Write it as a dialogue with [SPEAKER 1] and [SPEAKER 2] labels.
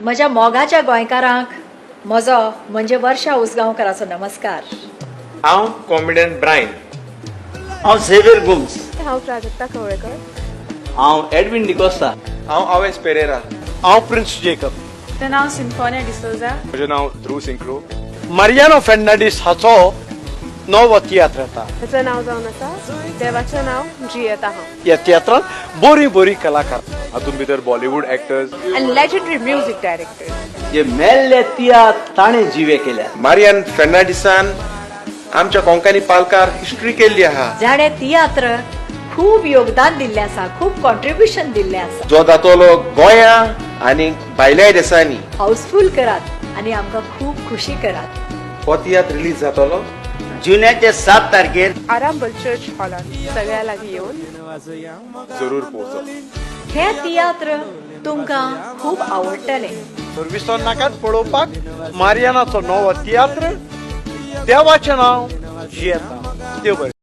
[SPEAKER 1] म्हज्या मोगाच्या गोंयकारांक म्हजो म्हणजे वर्षा उसगांवकाराचो नमस्कार.
[SPEAKER 2] हांव कॉमेडियन ब्रायन.
[SPEAKER 3] हांव झेवियर गोम्स.
[SPEAKER 4] हांव प्राजक्ता कवळेकर.
[SPEAKER 3] हांव एडविन डिकोस्ता.
[SPEAKER 2] हांव आवेस पेरेरा.
[SPEAKER 5] हांव प्रिन्स जेकब.
[SPEAKER 4] म्हजें नांव सिम्फोनिया डिसोजा.
[SPEAKER 2] म्हजें नांव ध्रुव सिंक्रो.
[SPEAKER 5] मारियानो फेर्नांडीस हाचो नवो तियात्र येता.
[SPEAKER 4] म्हजें नांव जावन आसा देवाचें नांव जियेता हांव.
[SPEAKER 5] ह्या तियात्रांत बरी बरी कलाकार,
[SPEAKER 2] हातूंत भितर बॉलिवूड एक्टर्स
[SPEAKER 4] आनी लेजंडरी म्युझिक डायरेक्टर.
[SPEAKER 3] जे मेल्ले तियात्र ताणें जिवे केल्या.
[SPEAKER 2] मारियान फेर्नांडीसान आमच्या कोंकणी पालकार हिस्ट्री केल्ली आहा.
[SPEAKER 1] जाणें तियात्र खूब योगदान दिल्लें आसा, खूब कॉन्ट्रिब्युशन दिल्लें आसा.
[SPEAKER 2] जो जातलो गोंया आनी भायल्याय देसांनी.
[SPEAKER 1] हाऊसफूल करात आनी आमकां खूब खुशी करात.
[SPEAKER 2] हो तियात्र रिलीज जातलो
[SPEAKER 3] जुन्याचे 7 तारखेर
[SPEAKER 4] आरांबल चर्च हॉलान सगळ्या लागीं येवन
[SPEAKER 2] जरूर पोवचो.
[SPEAKER 1] हे तियात्र तुमकां खूब आवडटले.
[SPEAKER 5] तर विसर नाकात पळोवपाक मारियानाचो नवो तियात्र देवाचें नांव जियेता. देव बरें.